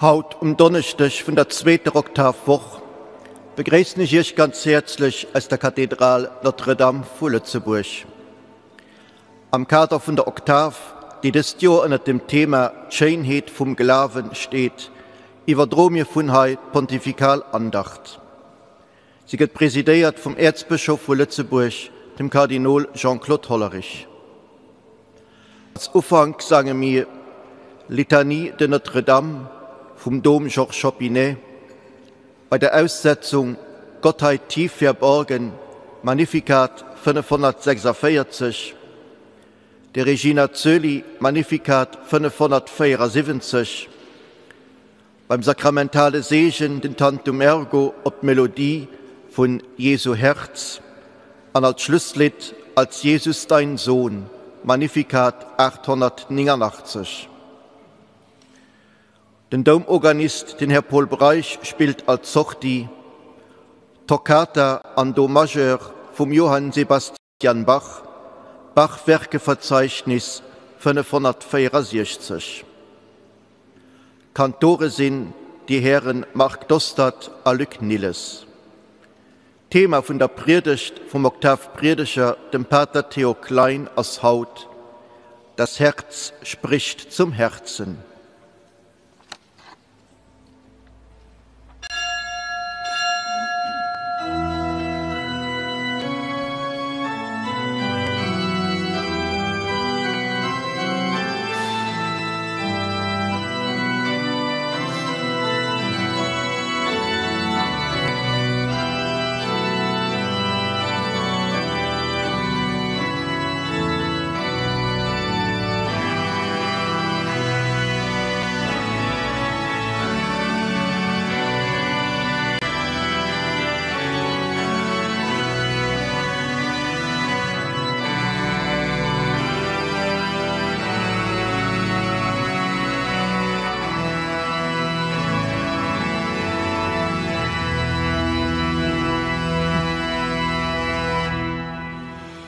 Haut um Donneschdeg vun der zweeter Oktavwoch begréissen ech Iech ganz häerzlech aus der Kathedral Notre-Dame vu Lëtzebuerg. Am Kader vun der Oktav, déi dëst Joer ënnert dem Thema D'Schéinheet vum Glawen steet, iwwerdroe mir vun hei d'Pontifikal Andacht. Si gëtt presidéiert vum Äerzbëschof vu Lëtzebuerg, dem Kardinol Jean-Claude Hollerich. Als Ufank sange mir Litanie de Notre-Dame vum Dom Georges Chopinet, bei der Aussetzung Gottheit tief verborgen, Magnificat 546, de Regina Coeli, Magnificat 574, beim sakramentale Seegen den Tantum Ergo op d'Melodie vun Jesu Herz an als Schlusslidd Als Jesus dein Sohn, Magnificat 889. Den Doumorganist, den Här Paul Breisch, spillt als Sortie d'Toccata an Do Majeur vum Johann Sebastian Bach, Bach-Werkeverzeichnis 564. Kantore sinn déi Häre Marc Dostert a Luc Nilles. D'Thema vun der Priedegt vum Oktavpriedeger, dem Pater Theo Klein, ass haut, Das Herz spricht zum Herzen.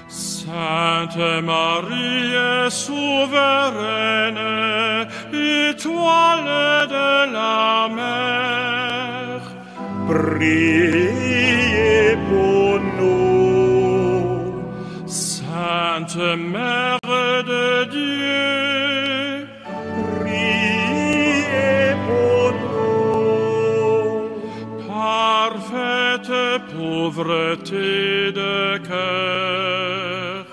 Sainte Marie souveraine, étoile de la mer, priez pour nous. Sainte Mère de Dieu, priez pour nous. Parfaite pauvreté de cœur,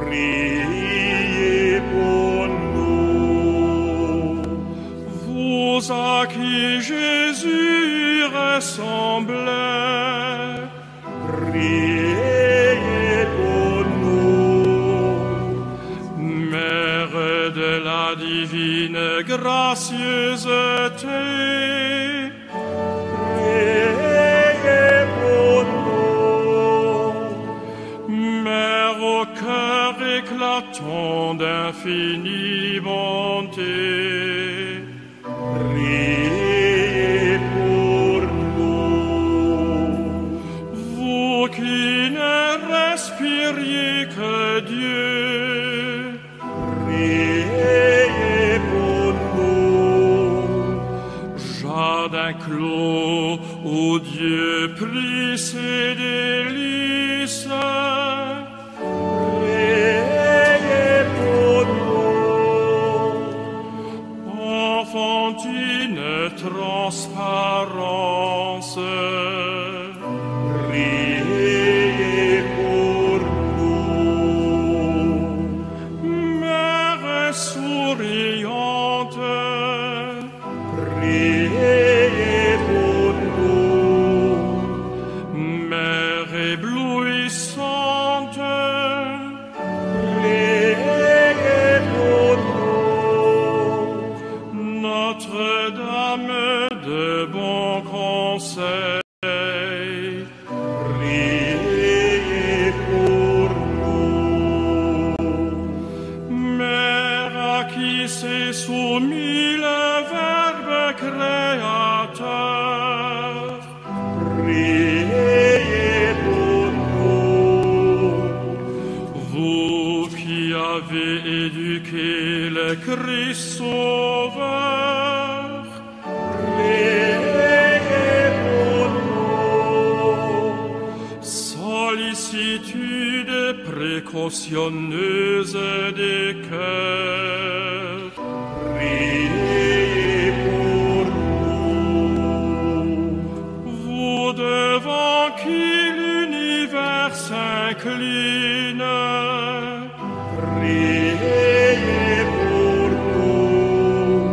priez pour nous. Vous à qui Jésus ressemblait, priez pour nous. Mère de la divine gracieuseté, priez pour nous. Mère au cœur éclatant d'infinie bonté, priez pour nous. Vous qui ne respiriez que Dieu, priez pour nous. Jardin clos où Dieu prit ses délices, priez pour nous. Enfantine transparence, priez pour nous. Mère souriante, priez pour nous. Mère éblouissante, priez pour nous. Notre-Dame de bon conseil, priez pour nous. Mère à qui s'est soumis le Verbe créateur, priez pour nous. Vous qui avez éduqué le Christ Sauveur, priez. Précautionneuse des cœurs, Priez pour nous. Vous devant qui l'univers s'incline, Priez pour nous.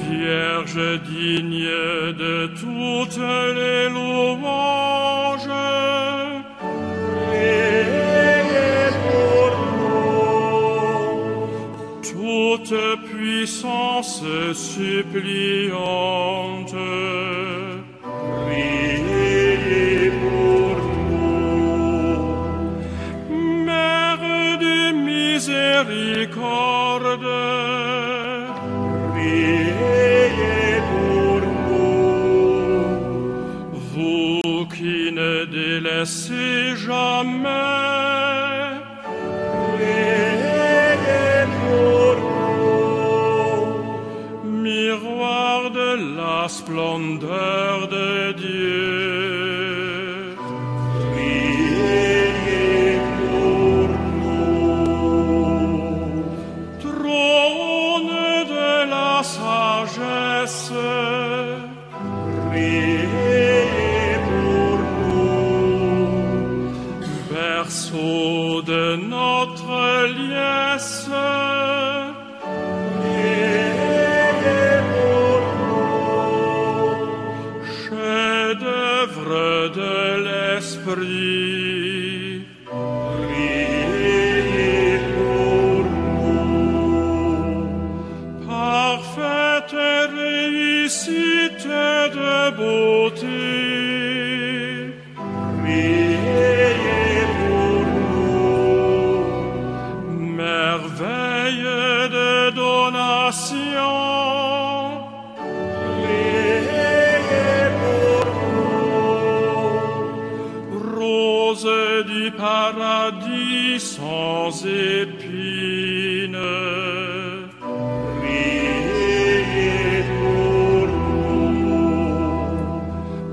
Vierge digne de toutes les louanges, Priez pour nous. Toute puissance suppliante, Priez pour nous. Mère de miséricorde, Priez pour nous. Vous qui ne délaissez jamais, Priez pour nous. Miroir de la splendeur de Dieu, Priez pour nous. Trône de la sagesse, Priez pour nous. Berceau de notre liesse, Priez pour nous. Chef-d'œuvre de l'esprit, Priez pour nous. Parfaite réussite de beauté, Priez pour nous. Merveille de donation, Priez pour nous. Rose du paradis sans épines, Priez pour nous.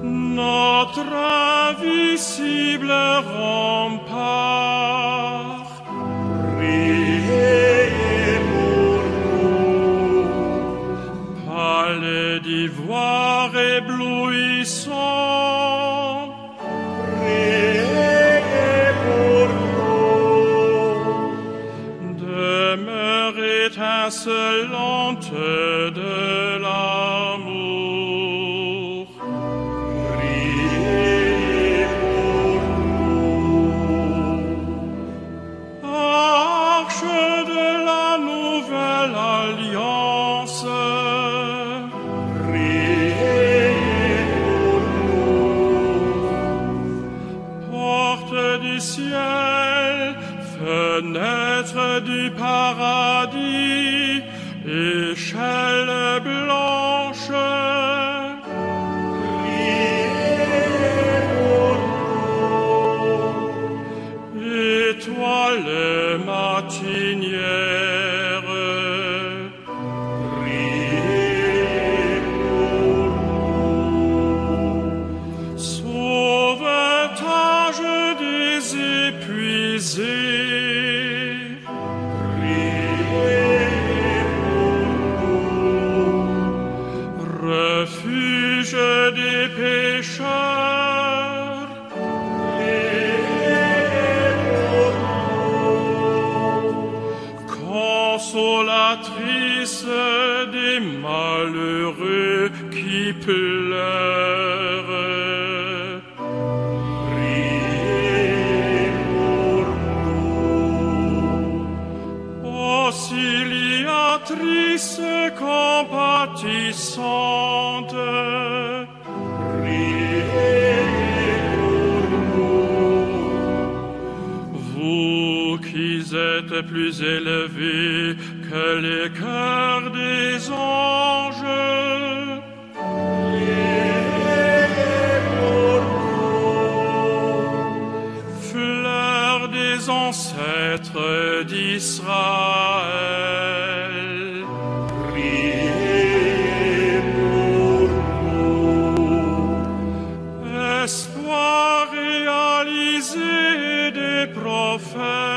Notre invisible rempart, Priez pour nous. Palais d'ivoire éblouissant, Priez pour nous. Demeure étincelante de l'amour, Priez pour nous. Arche de la nouvelle alliance, Priez pour nous. Porte du ciel, fenêtre du paradis, échelle blanche, Priez pour nous. Étoile matinière, Priez pour nous. Sauvetage des épuisés, Priez pour nous. Refuge des pécheurs, Priez pour nous. Consolatrice des malheureux qui pleurent, Priez pour nous. Auxiliatrice compatissante, Priez pour nous. Vous qui êtes plus élevés que les chœurs des anges, Priez pour nous. Fleur des ancêtres d'Israël, Priez pour nous. Espoir réalisé des prophètes,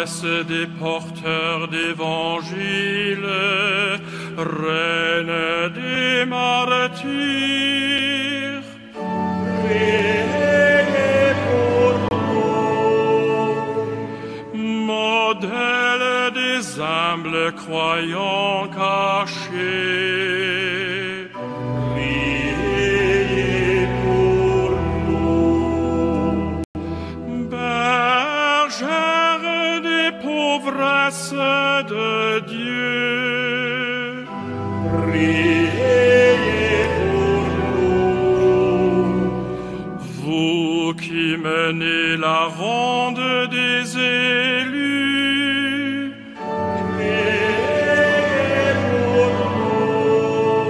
Paresse des porteurs d'évangile, reine des martyrs. Priez pour nous. Modèle des humbles croyants cachés. Priez pour nous. Bergère des pauvresses de Dieu. Priez pour nous. Vous qui menez la ronde des élus. Priez pour nous.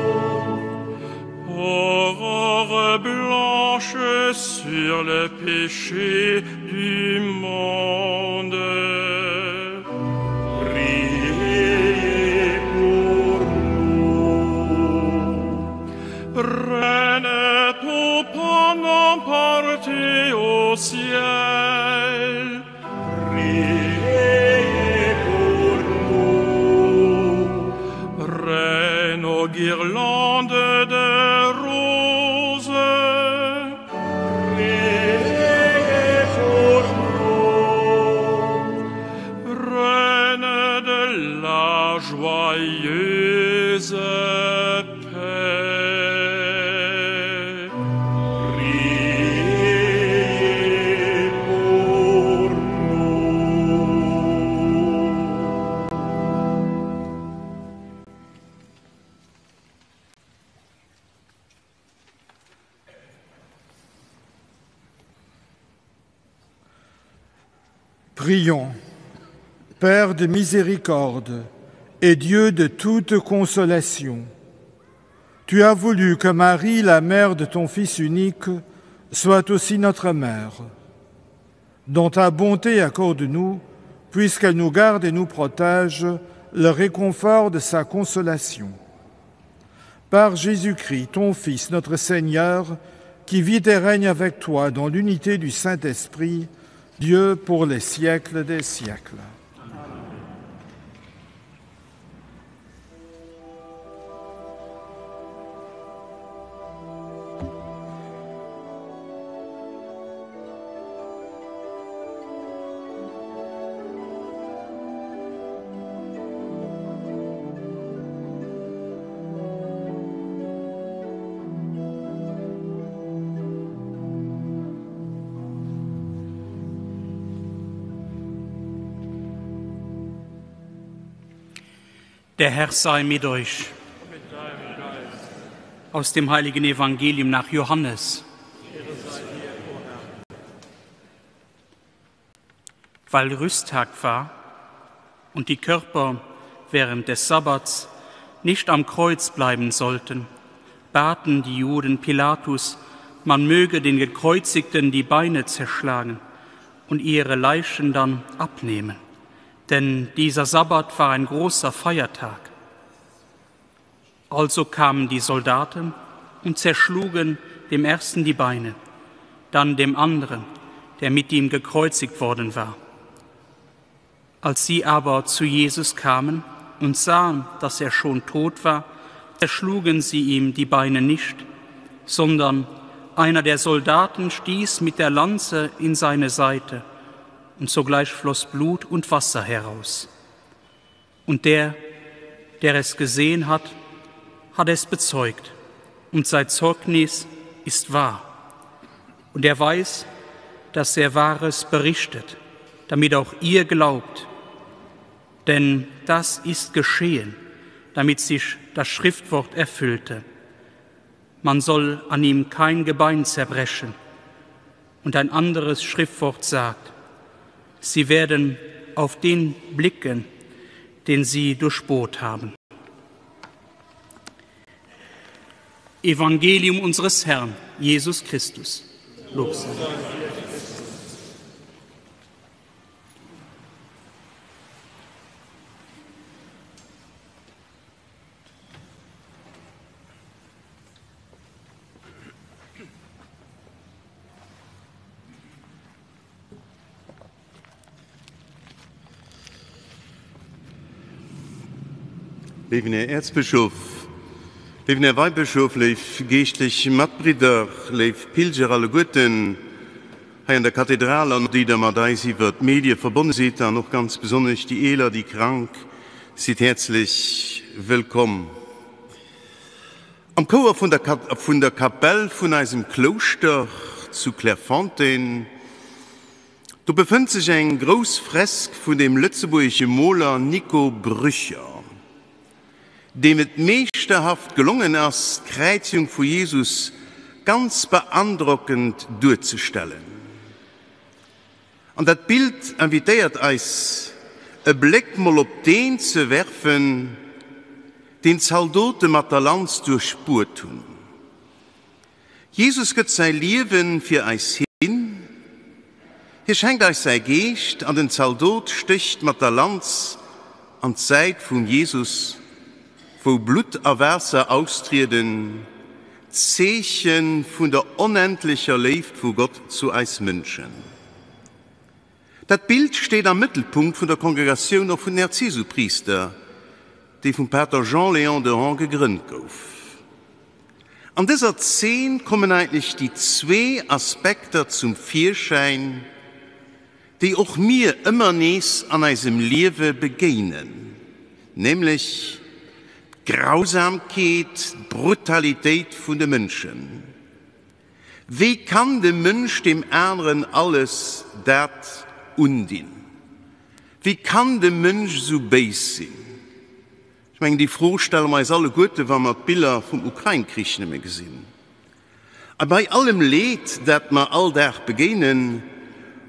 Aurore blanche sur le péché du monde. Priez pour nous. Reine au pan emporté au ciel. Priez pour nous. Reine aux guirlandes de roses. Priez pour nous. Reine de la joyeuse paix. Priez pour nous. Prions. Père de miséricorde et Dieu de toute consolation, tu as voulu que Marie, la mère de ton Fils unique, soit aussi notre mère. Dans ta bonté, accorde-nous, puisqu'elle nous garde et nous protège, le réconfort de sa consolation. Par Jésus-Christ, ton Fils, notre Seigneur, qui vit et règne avec toi dans l'unité du Saint-Esprit, Dieu pour les siècles des siècles. Der Herr sei mit euch. Aus dem heiligen Evangelium nach Johannes. Weil Rüsttag war und die Körper während des Sabbats nicht am Kreuz bleiben sollten, baten die Juden Pilatus, man möge den Gekreuzigten die Beine zerschlagen und ihre Leichen dann abnehmen. Denn dieser Sabbat war ein großer Feiertag. Also kamen die Soldaten und zerschlugen dem ersten die Beine, dann dem anderen, der mit ihm gekreuzigt worden war. Als sie aber zu Jesus kamen und sahen, dass er schon tot war, zerschlugen sie ihm die Beine nicht, sondern einer der Soldaten stieß mit der Lanze in seine Seite, und sogleich floss Blut und Wasser heraus. Und der, der es gesehen hat, hat es bezeugt, und sein Zeugnis ist wahr. Und er weiß, dass er Wahres berichtet, damit auch ihr glaubt. Denn das ist geschehen, damit sich das Schriftwort erfüllte. Man soll an ihm kein Gebein zerbrechen. Und ein anderes Schriftwort sagt, sie werden auf den blicken, den sie durchbohrt haben. Evangelium unseres Herrn, Jesus Christus. Lob sei. Léiwen Här Äerzbëschof, léiwen Här Weibëschof, léif geeschtlech Matbridder, léif Pilger alleguerten hei an der Kathedral an déi der mat eis iwwer d'Medie verbonne sidd, an och ganz besonnesch déi Eeler, déi Krank, sidd häerzlech wëllkomm. Am Chouer vun der vun der Kapell vun eisem Klouschter zu Clairefontaine, do befënnt sech eng grouss Fresk vun dem lëtzebuergesche Moler Nico Brücher, deem et meeschterhaft gelongen ass, d'Kräizigung vu Jesus ganz beandrockend duerzestellen. An dat Bild invitéiert eis, e Bléck mol op deen ze werfen, deen d'Zaldote mat der Lanz duerchbuert hunn. Jesus gëtt säi Liewe fir eis hin, hie schenkt eis säi Geescht an den Zaldot stécht mat der Lanz an d'Säit vum Jesus, wou Blutt a Waasser austrieden, d'Zeeche vun der onendlecher Léift vu Gott zu eis Mënschen. Dat Bild steet am Mëttelpunkt vun der Kongregatioun och vun den Herz-Jesu-Priister, déi vum Pater Jean-Léon Dehon gegrënnt gouf. An dëser Zeen kommen eigentlech déi zwee Aspekter zum Virschäin, déi och mir ëmmer nees an eisem Liewe begéinen, nämlech d'Grausamkeet, d'Brutalitéit vun de Mënschen. Wéi kann de Mënsch deem aneren alles dat undinn? Wéi kann de Mënsch esou béis sinn? Ech mengen, déi Fro stelle mer eis alleguerte wa mer d'Biller vum Ukrain-Krich nëmme gesinn. A bei allem Leed, dat mer all Dag begéinen,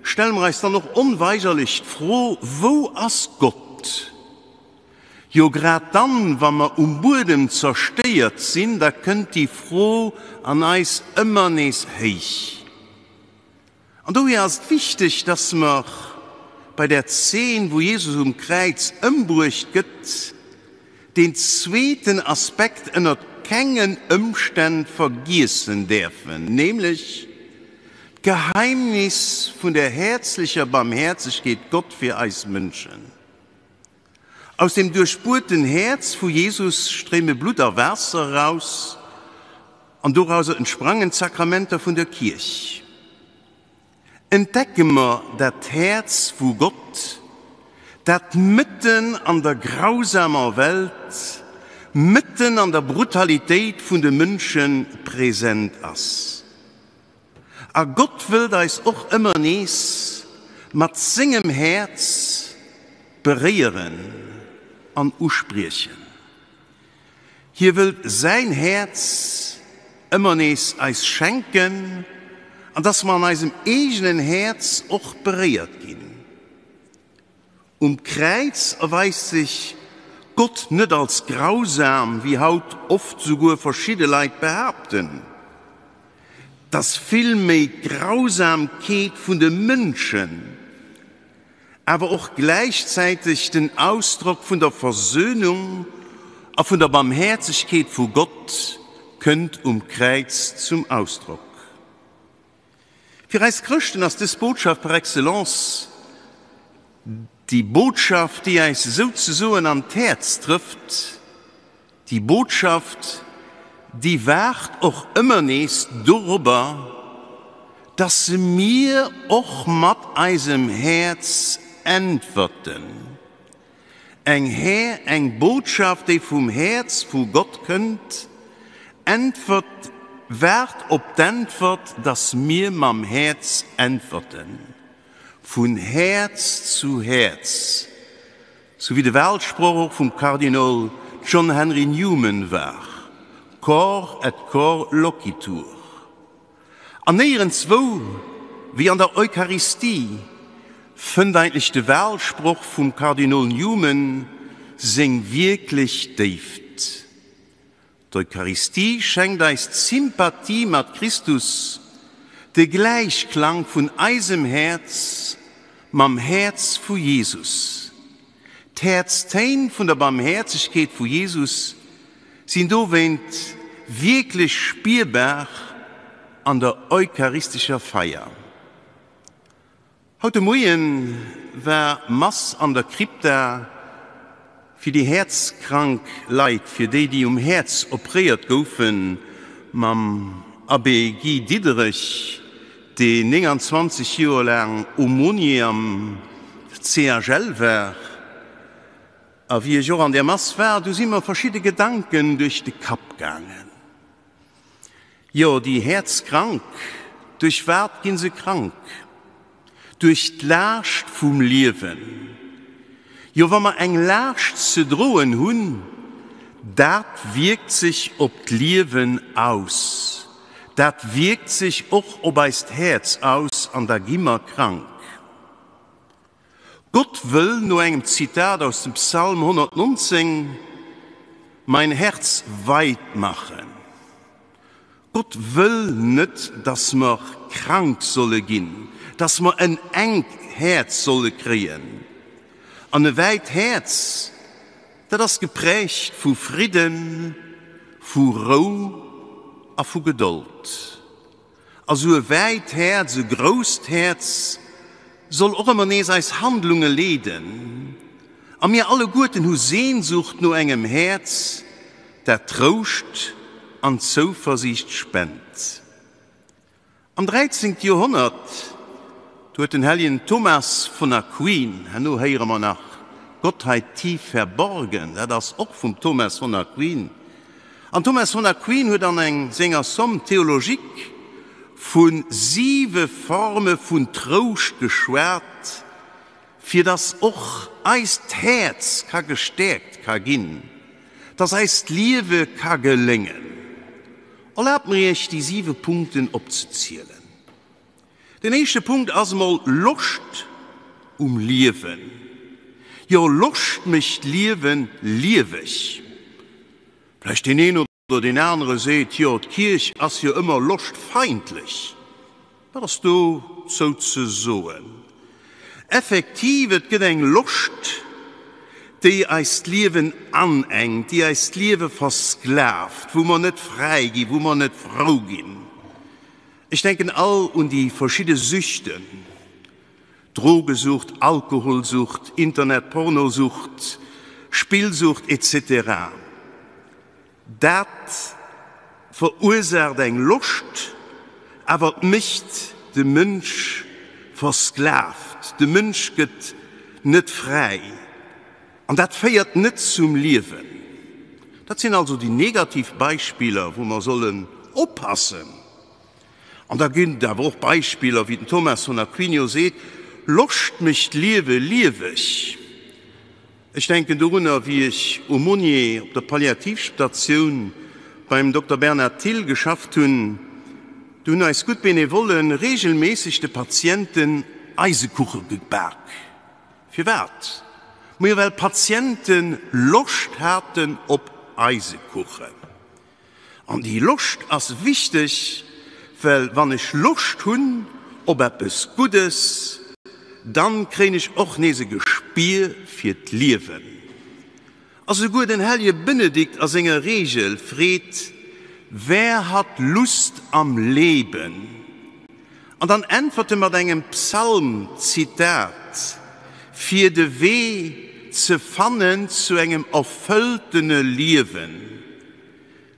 stelle mer eis dann och onweigerlech d'Fro, Wou ass Gott? Jo, grad dann, wa mer um Buedem zerstéiert sinn, da kënnt déi Fro an eis ëmmer nees héich. An dohier ass et wichteg, dass mer bei där Zeen, wou Jesus um Kräiz ëmbruecht gëtt, deen zweeten Aspekt ënnert kengen Ëmstänn vergiessen däerfen, nämlech d'Geheimnis vun der häerzlecher Barmhäerzegkeet Gott fir eis Mënschen. Aus dem duerchbuerten Häerz vu Jesus stréime Blutt a Waasser eraus, an dorauser entsprangen d'Sakramenter vun der Kierch. Entdecke mer dat Häerz vu Gott, dat mëtten an der grausamer Welt, mëtten an der Brutalitéit vun de Mënsche present ass. A Gott wëllt eis och ëmmer nees mat sengem Häerz beréieren an uspriechen. Hie wëllt säin Häerz ëmmer nees eis schenken, an dass mer an eisem eegenen Häerz och beréiert ginn. Um Kräiz erweist sech Gott net als grausam, wéi haut oft souguer verschidde Leit behaapten. 't ass villméi d'Grausamkeet vun de Mënschen, awer och gläichzäiteg den Ausdrock vun der Versöhnung a vun der Barmhäerzegkeet vu Gott kënnt um Kräiz zum Ausdrock. Fir eis Chrëschten ass dës Botschaft par excellence déi Botschaft, déi eis souzesoen an d'Häerz trëfft, déi Botschaft, déi waart och ëmmer nees dorobber, dass mir och mat eisem Häerz äntwerten. Eng Här, eng Botschaft, déi vum Häerz vu Gott kënnt, äntwert, waart op d'Äntwert, dass mir mam Häerz äntwerten, vun Häerz zu Häerz, sou wéi de Wahlsproch och vum Kardinol John Henry Newman war, Cor et cor loquitur. An néierenswou wéi an der Eucharistie fënnt eigentlech de Wahlsproch vum Kardinol Newman seng wierklech Déift. D'Eucharistie schenkt eis d'Sympathie mat Christus, de Gläichklang vun eisem Häerz mam Häerz vu Jesus. D'Häerztéin vun der Barmhäerzegkeet vu Jesus sinn dowéint wierklech spierbar an der eucharistescher Feier. Haut de Moie war Mass an der Krypta. Fir déi häerzkrank Leit, fir déi, déi um Häerz opréiert goufen, mam Abbé Guy Diderich, deen 29 Joer laang Aumônier am CHL war. A wéi ech och an där Mass war, du si mer verschidde Gedanken duerch de Kapp gaangen. Jo, déi Häerzkrank, duerch wat ginn se krank? Duerch d'Laascht vum Liewen. Jo, wa mer eng Laascht ze droen hunn, dat wierkt sech op d'Liewen aus, dat wierkt sech och op eist Häerz aus an da gi mer krank. Gott wëll, no engem Zitat aus dem Psalm 119, mein Herz weit machen. Gott wëll net, dass mer krank solle ginn, dass mer en enkt Häerz solle kréien. An e wäit Häerz, dat ass geprägt vu Fridden, vu Rou a vu Gedold. A sou e wäit Häerz, e grousst Häerz, soll och ëmmer nees eis Handlunge leeden. A mir alleguerten hu Sehnsucht no engem Häerz, dat Trouscht an Zouversiicht spent. Am 13. Joerhonnert, do huet den helljen Thomas von Aquin, herno héiere mer nach Gottheit tief verborgen, dat ass och vum Thomas von Aquin, An Thomas von Aquin huet an eng senger Somme théologique vu siwe Forme vun Trouscht geschwat, fir dass och eist Häerz ka gestäerkt ka ginn, dass eist Liewe ka geléngen. Erlaabt mer Iech déi siwe Punkten opzezielen. Den éischte Punkt ass emol Loscht um Liewen. Jo, Loscht mécht d'Liewe lieweg. Vläicht deen een oder deen anere seet, jo, d'Kierch ass jo ëmmer loschtfeindlech. Wat ass dozou ze soen? Effektiv, et gëtt eng Loscht, déi eist Liewen anengt, déi eist Liewe versklavt, wou mer net fräi ginn, wou mer net frou ginn. Ech denken all un déi verschidde Süchten, Drogesucht, Alkoholsucht, Internet-Pornosucht, Spillsucht etc. Dat verursaacht eng Loscht, awer et mécht de Mënsch versklavt, de Mënsch gëtt net fräi an dat féiert net zum Liewen. Dat sinn also déi negativ Beispiller, wou mer sollen oppassen. An da ginn et awer och Beispiller, wéi den Thomas von Aquinio seet, Loscht mécht d'Liewe lieweg. Ech denken dorunner, wéi ech Aumônier op der Palliativstatioun beim Dokter Bernard Thill geschafft hunn. Do hunn eis gutt Benevollen reegelméisseg de Patienten Eisekuche gebak. Firwat? Majo well d'Patiente Loscht haten op Eisekuchen. An déi Loscht ass wichteg, well wann ech Loscht hunn op eppes Guddes, dann kréien ech och nees e Gespier fir d'Liewen. A souguer den hellje Benedikt a senger Regel freet, Wer hat Lust am Leben? An dann äntwert e mat engem Psalmzitat, fir de Wee ze fannen zu engem erfëlltene Liewen.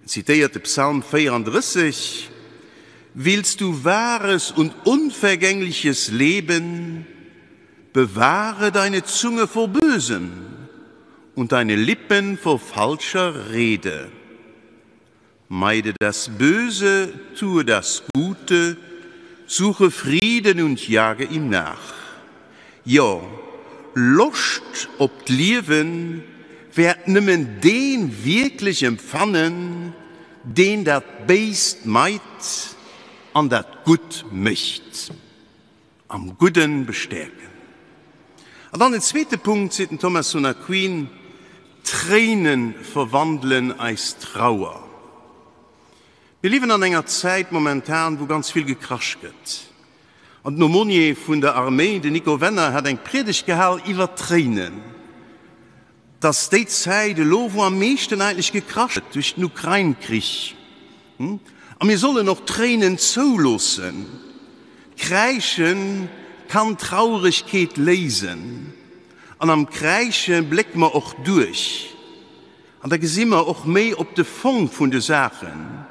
En zitéiert de Psalm 34, Willst du wahres und unvergängliches Leben, bewahre deine Zunge vor Bösem und deine Lippen vor falscher Rede. Meide das Böse, tue das Gute, suche Frieden und jage ihm nach. Jo, Loscht op d'Liewen wäert nëmmen dee wierklech empfannen, deen dat Béist meit an dat Gutt mécht. Am Gudden bestäerken. An dann den zweete Punkt, seet den Thomas von Aquin, Tréine verwandelen eis Trauer. Mir liewen an enger Zäit momentan, wou ganz vill gekrasch gëtt. An den Aumônier vun der Arméi, den Nico Wenner, hat eng Priedegt gehal iwwer d'Tréinen. Dass déi Zäit elo, wou am meeschten eigentlech gekrasch gëtt duerch den Ukrain-Krich, a mir sollen och Tréinen zouloossen, Kräische kann Trauregkeet léisen. An am Kräische blécke mer och duerch. An da gesi mer och méi op de Fong vun de Saachen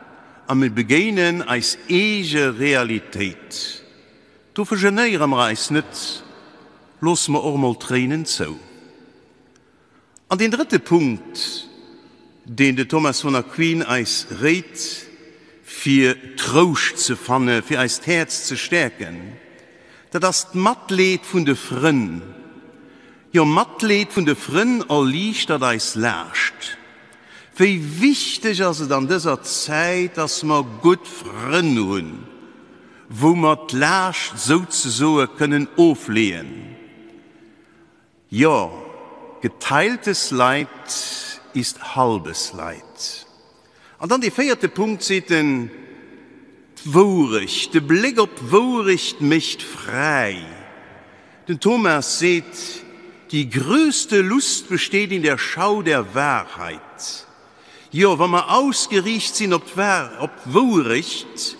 a mir begéinen eis eege Realitéit. Dofir genéiere mer eis net, loosse mer och emol Tréinen zou. An deen drëtte Punkt, deen de Thomas von Aquin eis réit, fir Trouscht ze fanne, fir eist Häerz ze stäerken, dat ass d'Matleed vun de Frënn. Jo, Matleed vun de Frënn erliichtert eis Laascht. Wéi wichteg ass et an dëser Zäit, dass mer gutt Frënn hunn, wou mer d'Laascht souzesoe kënnen ofleeën. Jo, geteiltes Leid ist halbes Leid. An dann dee véierte Punkt, seet en, d'Wourecht, de Bléck op d'Wourecht mécht fräi. Den Thomas seet, Die größte Lust besteht in der Schau der Wahrheit. Jo, wa mer ausgeriicht sinn op d'Wourecht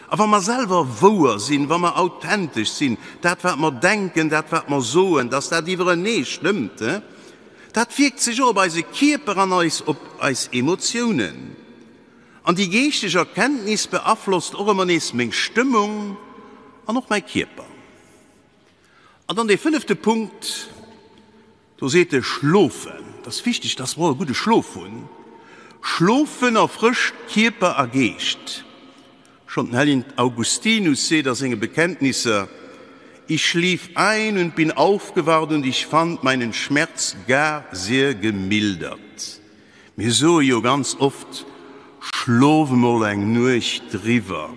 a wa mer selwer wouer sinn, wa mer authentesch sinn, dat wat mer denken, dat wat mer soen, dass dat iwwerenee stëmmt, dat wierkt sech och op eise Kierper an eis op eis Emotiounen. An déi geeschteg Erkenntnis beaflosst och ëmmer nees meng Stëmmung an och mäi Kierper. An dann dee fënnefte Punkt, Do seet e, Schlofen, et ass wichteg, dass mer och e gudde Schlof hunn. Schlofen erfrëscht Kierper a Geescht. Schonn den Hellegen Augustinus seet a senge Bekenntnisser, Ich schlief ein und bin aufgewacht und ich fand meinen Schmerz gar sehr gemildert. Mir soe jo ganz oft, Schlof emol eng Nuecht driwwer.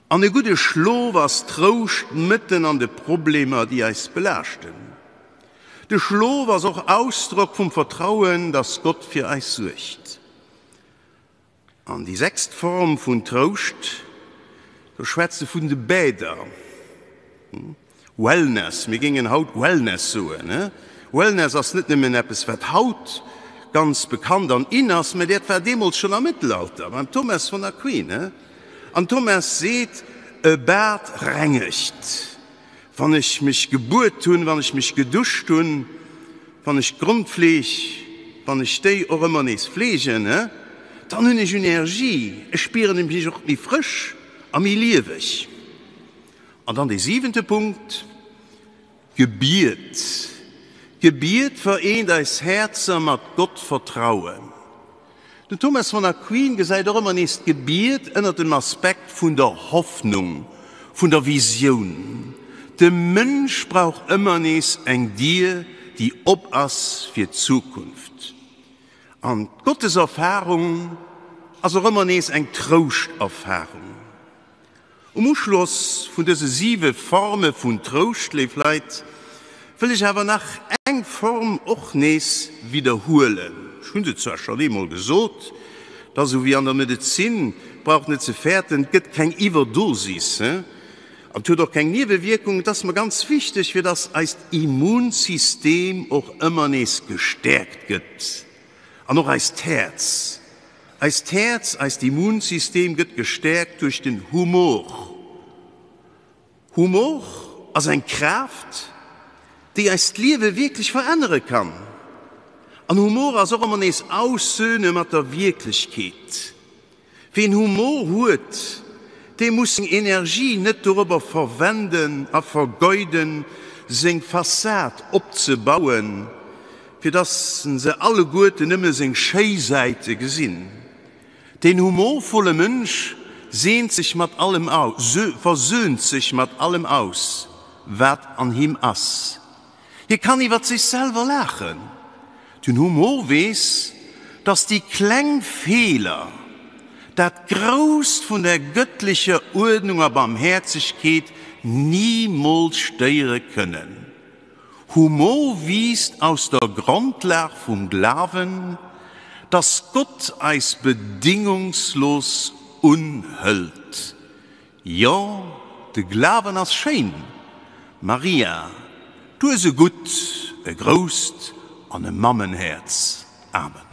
An e gudde Schlof ass Trouscht mëtten an de Problemer, déi eis belaaschten. De Schlof ass och Ausdrock vum Vertrauen, dass Gott fir eis suergt. An déi sechst Form vun Trouscht, do schwätzt e vun de Bäder. Wellness, mir géingen haut Wellness soen. Wellness ass net nëmmen eppes, wat haut ganz bekannt an in ass, mä dat war deemools schonn am Mëttelalter beim Thomas von Aquin. An Thomas seet, E Bad rengegt. Wann ech mech gebuet hunn, wann ech mech geduscht hunn, wann ech d'Grondfleeg, wann ech déi och ëmmer nees fleegen, dann hunn ech Energie, ech spieren mech och méi frësch a méi lieweg. An dann dee siwente Punkt, Gebiet. Gebiet vereent eis Häerzer mat Gott Vertrauen. Den Thomas von Aquin gesäit och ëmmer nees d'Gebiet ënner dem Aspekt vun der Hoffnung, vun der Visioun. De Mënsch brauch ëmmer nees eng Dier, déi op ass fir d'Zukunft. An d'Gotteserfarung ass och ëmmer nees eng Trouschterfarung. Um Uschloss vun dëse siwe Forme vun Trouscht, léif Leit, wëll ech awer nach eng Form och nees widderhuelen. Ech hu se zwar schonn eemol gesot, et ass esou wéi an der Medezin, braucht net ze fäerten, et gëtt keng Iwwerdosis an et huet och keng Niewewierkung. Et ass mer ganz wichteg, fir dass eist Immunsystem och ëmmer nees gestäerkt gëtt an och eist Häerz. Eist Häerz, eist Immunsystem gëtt gestäerkt duerch den Humor. Humor ass eng Kraaft, déi eist Liewe wierklech verännere kann. An Humor ass och ëmmer nees Aussöhne mat der Wierklechkeet. Ween Humor huet, dee muss seng Energie net dorobber verwenden a vergeuden, seng Fassad opzebauen, fir dass se alleguerten nëmme seng schéi Säite gesinn. Deen humorvolle Mënsch seent sech mat allem aus, versöhnt sech mat allem aus, wat an him ass. Hie kann iwwer sech selwer laachen. Den Humor weess, dass déi kleng Feeler dat Grousst vun der gëttlecher Uerdnung a Barmhäerzegkeet nimools stéiere kënnen. Humor wiisst aus der Grondlag vum Glawen, dass Gott eis bedingungslos unhëlt. Jo, de Glawen ass schéin, Maria, du hues e gutt, e grousst an e Mammenhäerz. Amen.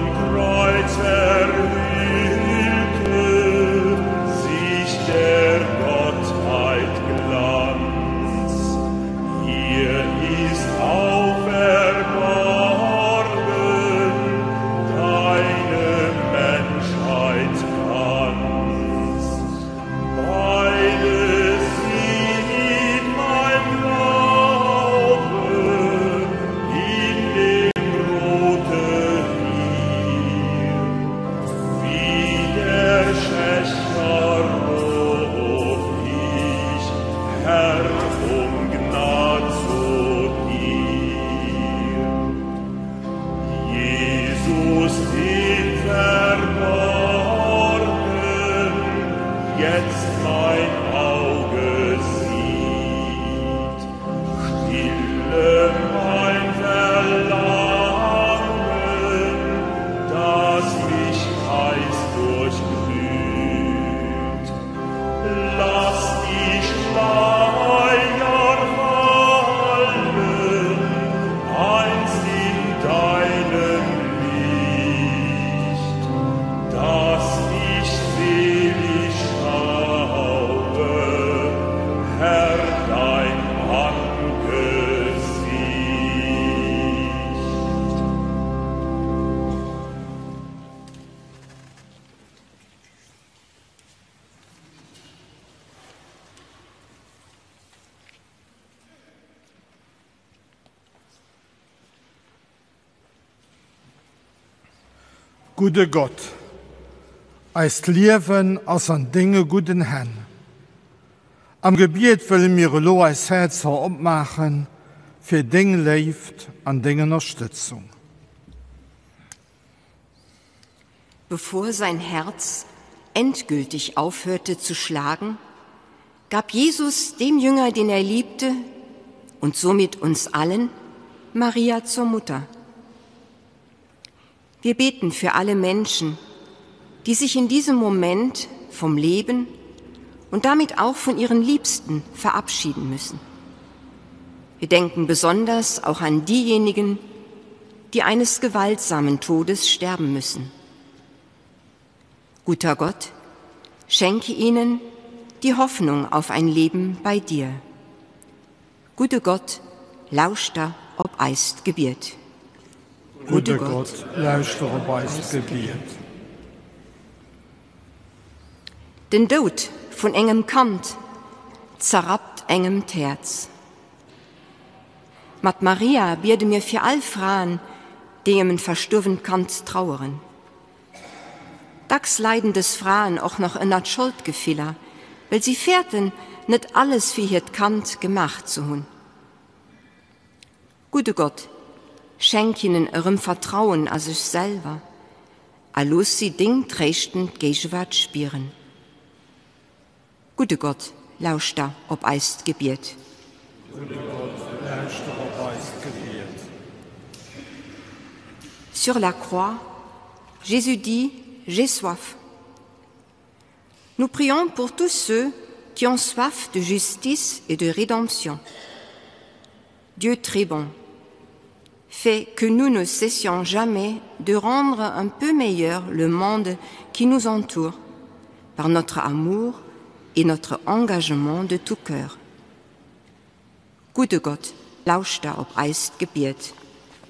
am Kreuz erhüllte sich der Gottheit Glanz. Hier ist auch verborgen deine Menschheit ganz. Beide sieht mein Glaube in dem Brote hier. Wie der Schächer ruf ich, Herr, um Gnad zu dir. Jesus im Verborgen, jetzt mein Auge sieht. Stille mein Verlangen, das mich heiß durchglüht. Lass die Schleier fallen, einst in deinem Licht, dass ich selig schaue, Herr, dein Angesicht. Gudde Gott, eist Liewen ass an denge gudden Hänn. Am Gebiet wëlle mir elo eis Häerzer opmaache fir deng Léift an deng Ënnerstëtzung. Bevor sein Herz endgültig aufhörte zu schlagen, gab Jesus dem Jünger, den er liebte und somit uns allen, Maria zur Mutter. Wir beten für alle Menschen, die sich in diesem Moment vom Leben und damit auch von ihren Liebsten verabschieden müssen. Wir denken besonders auch an diejenigen, die eines gewaltsamen Todes sterben müssen. Guter Gott, schenke ihnen die Hoffnung auf ein Leben bei dir. Gute Gott, lauschter ob eist gebiert. Gute Gott, lauschter op eist Gebiet. Den Doud vun engem Kand zerrappt engem d'Häerz. Mat Maria biede mir fir all Fraen, déi ëm en verstuerwent Kand traueren. Dacks leiden dës Fraen och nach ënnert Scholdgefiller, well si fäerten, net alles fir hiert Kand gemaach ze hunn. Gudde Gott, schenk hinnen erëm Vertrauen a sech selwer a looss si deng tréischtend Géigewaart spieren. Gudde Gott, lauschter op eist Gebiet. Gudde Gott, lauschter op eist Gebiet. Sur la croix, Jésus dit, J'ai soif. Nous prions pour tous ceux qui ont soif de justice et de rédemption. Dieu très bon, fais que nous ne cessions jamais de rendre un peu meilleur le monde qui nous entoure par notre amour et notre engagement de tout cœur. Gute Gott, lauschter op eist Gebiet.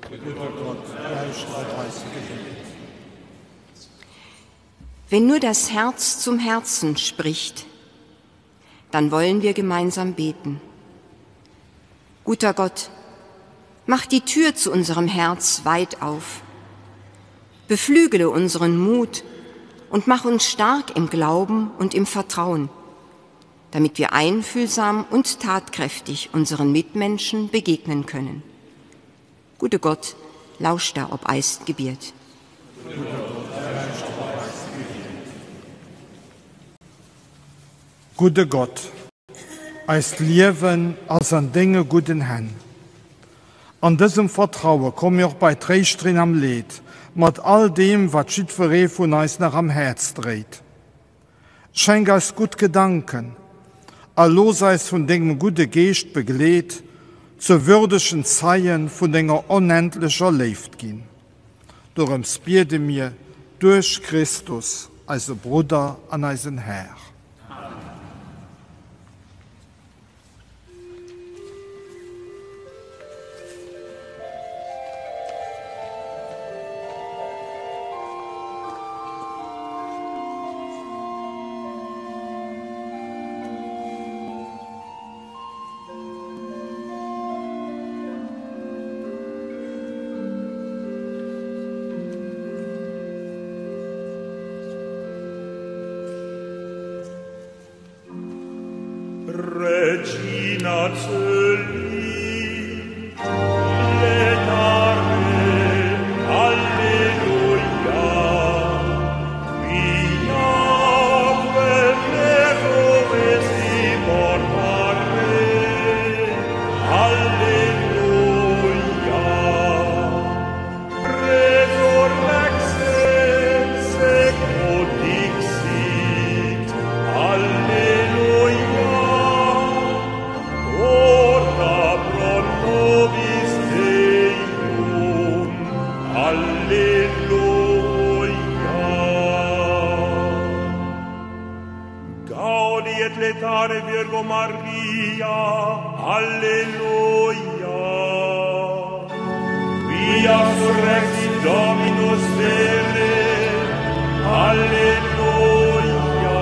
Gudde Gott, lauschter op eist Gebiet. Wenn nur das Herz zum Herzen spricht, dann wollen wir gemeinsam beten. Guter Gott, mach die Tür zu unserem Herz weit auf. Beflügele unseren Mut und mach uns stark im Glauben und im Vertrauen, damit wir einfühlsam und tatkräftig unseren Mitmenschen begegnen können. Gute Gott, lauscht da ob eist gebiert. Gudde Gott, eist Liewen ass an denge gudden Hänn. An dësem Vertraue komme mir och bei d'Tréischterin am Leed, mat all deem, wat jiddweree vun eis nach am Häerz dréit. Schenk eis gutt Gedanken a looss eis vun dengem gudde Geescht begleet, zu würdegen Zeien vun denger onendlecher Léift ginn. Dorëms biede mir duerch Christus, eise Brudder an eisen Här. Regina Cöli, letare, Alleluia, quia quem errores portare, Alleluia. Resurrexit seco dixit, Alleluia. Ora pro nobis Deum, Alleluia. Gaudi et letare Virgo Maria, Alleluia. Quia surrexit Dominus vere, Alleluia.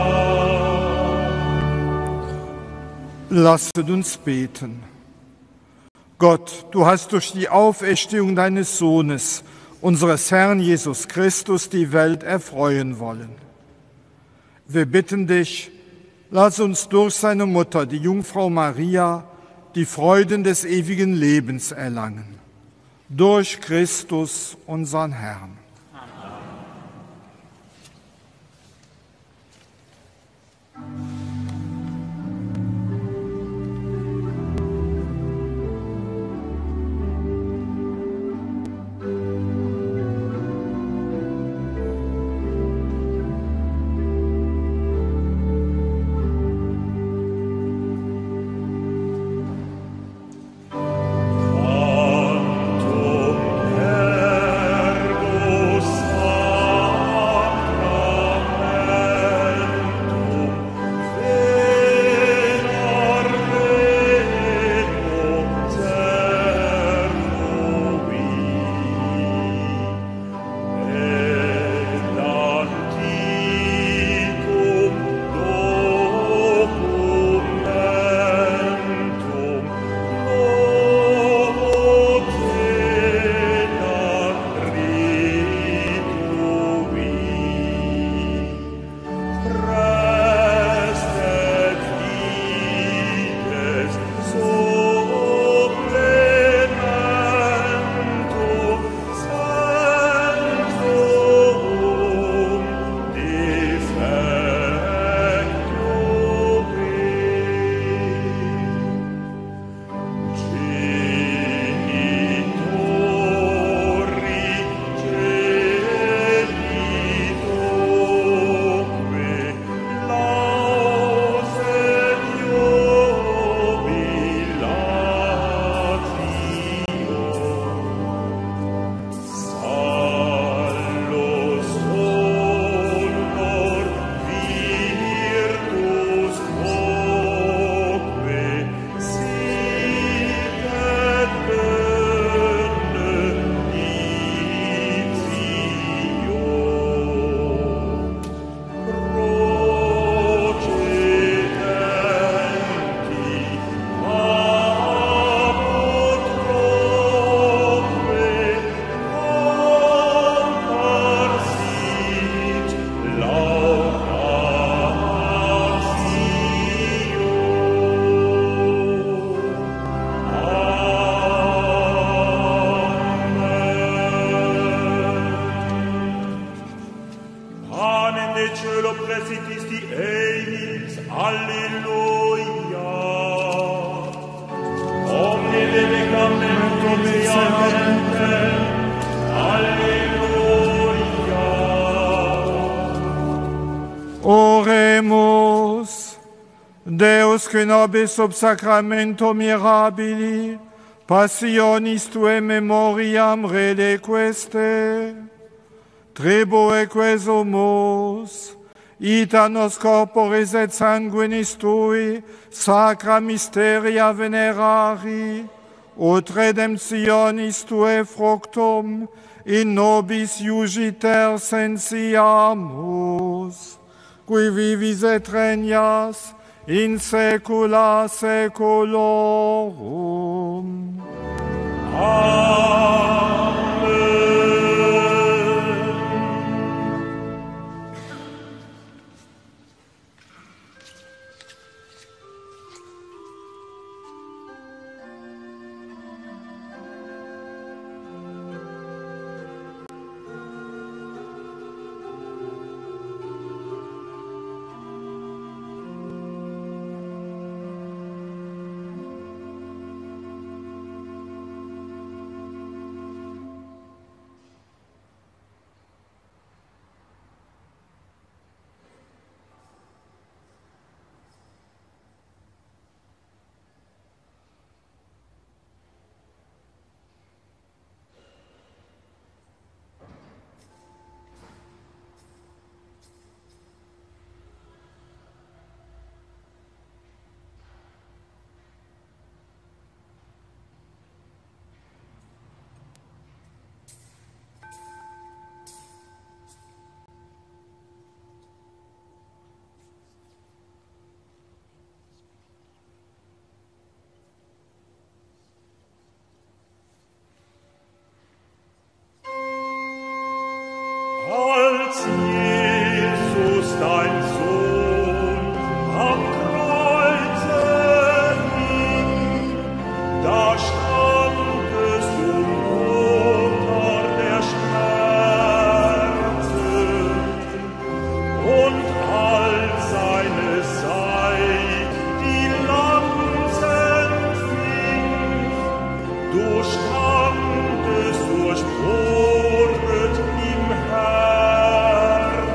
Lasset uns beten. Gott, du hast durch die Auferstehung deines Sohnes, unseres Herrn Jesus Christus, die Welt erfreuen wollen. Wir bitten dich, lass uns durch seine Mutter, die Jungfrau Maria, die Freuden des ewigen Lebens erlangen. Durch Christus, unseren Herrn. Amen. Oremus. Deus qui nobis sub sacramento mirabili, passionis tue memoriam redequeste. Tribueque sumus, ita nos corporis et sanguinis tui, sacra mysteria venerari, ut redemptionis tuae fructum in nobis iugiter sensiamus, qui vivis et regnas in saecula saeculorum. Amen. Als Jesus dein Sohn am Kreuze hing, da standest du unter der Schmerzen und all seine Zeit die Lanzen fing. Du standest durchbohret im Herzen.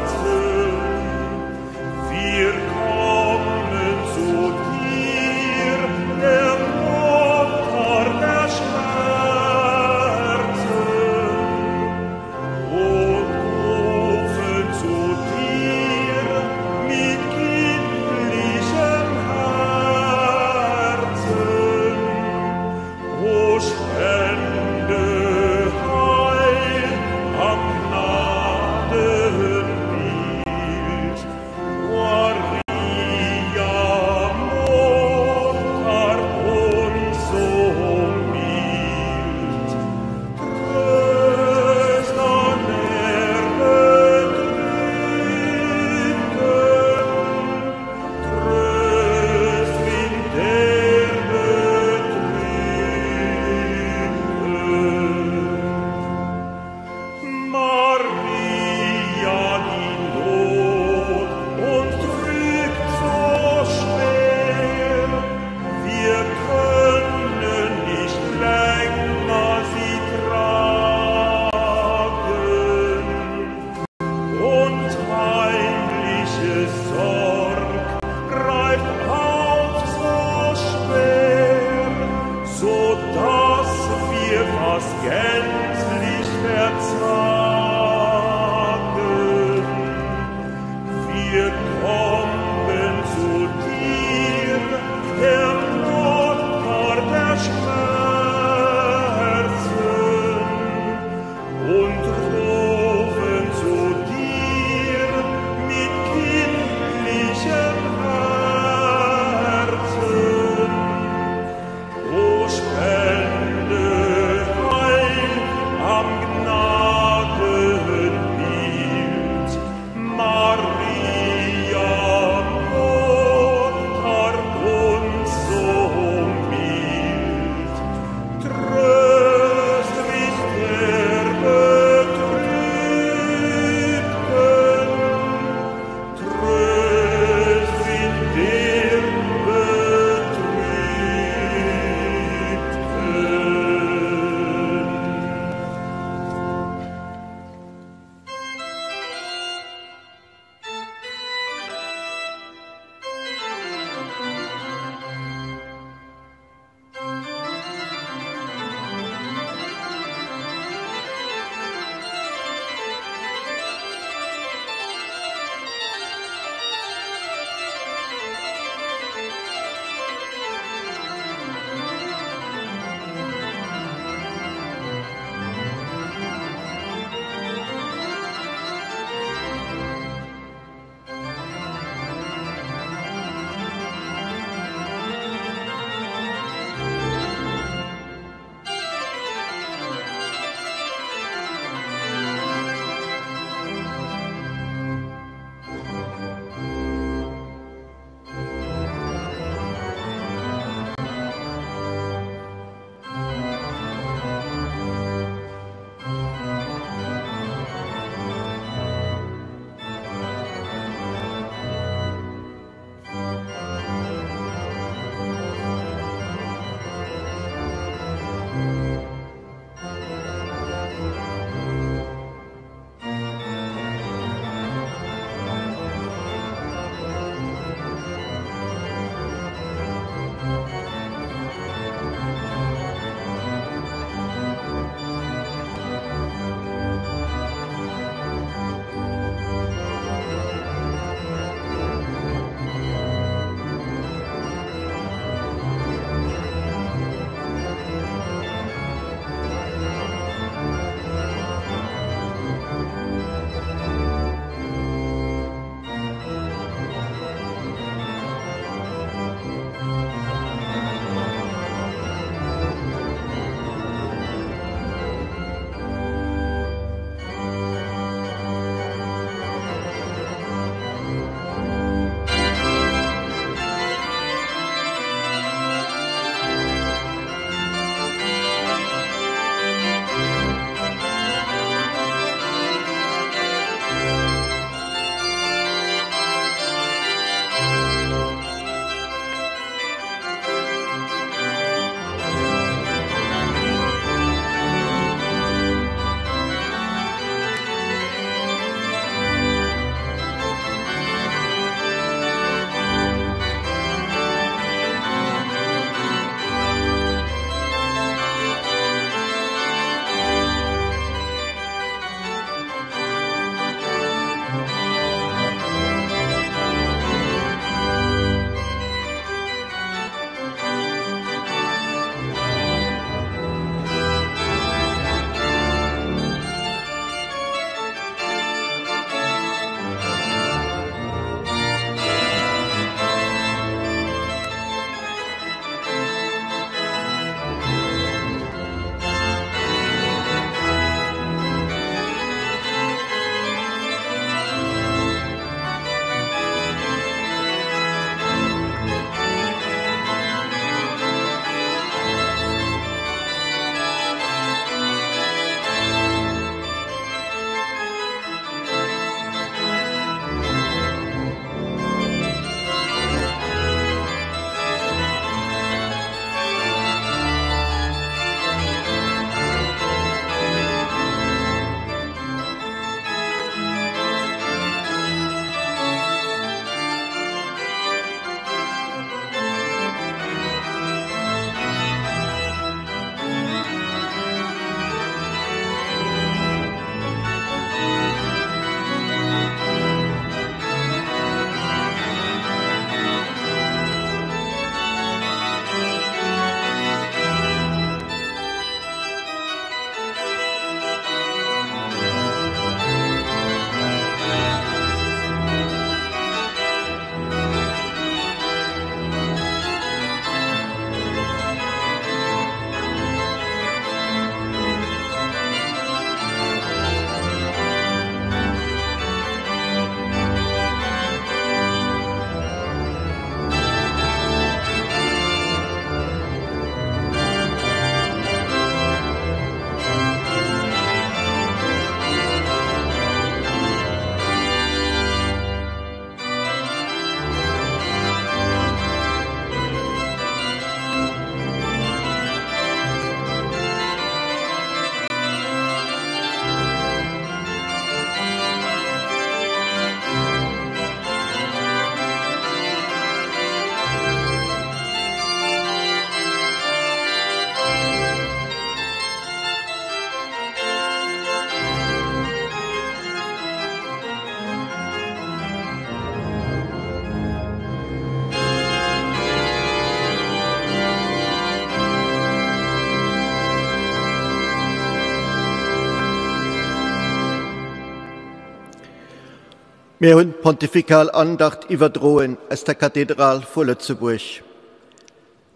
Mir hunn d'Pontifikal Andacht iwwerdroen aus der Kathedral vu Lëtzebuerg.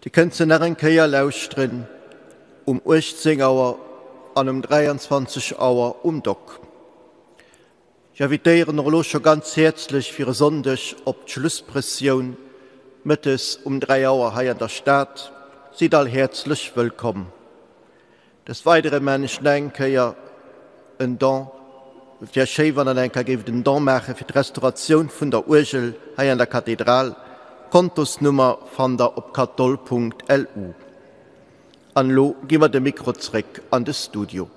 Dir kënnt se nach eng Kéier lauschteren um 18 Auer an um 23 Auer um Dock. Ech invitéieren och elo scho ganz häerzlech fir e Sonndeg op d'Schlussprëssioun mëttes um 3 Auer hei an der Stad. Sidd all häerzlech wëllkomm. Des Weidere maan ech nach eng Kéier en Don. Et wär schéi wann der nach eng Kéier géift en Don maache fir d'Restauratioun vun der Uergel hei an der Kathedral. D'Kontosnummer fannt der op kathol.lu. An elo gi mer de Mikro zréck an de Studio.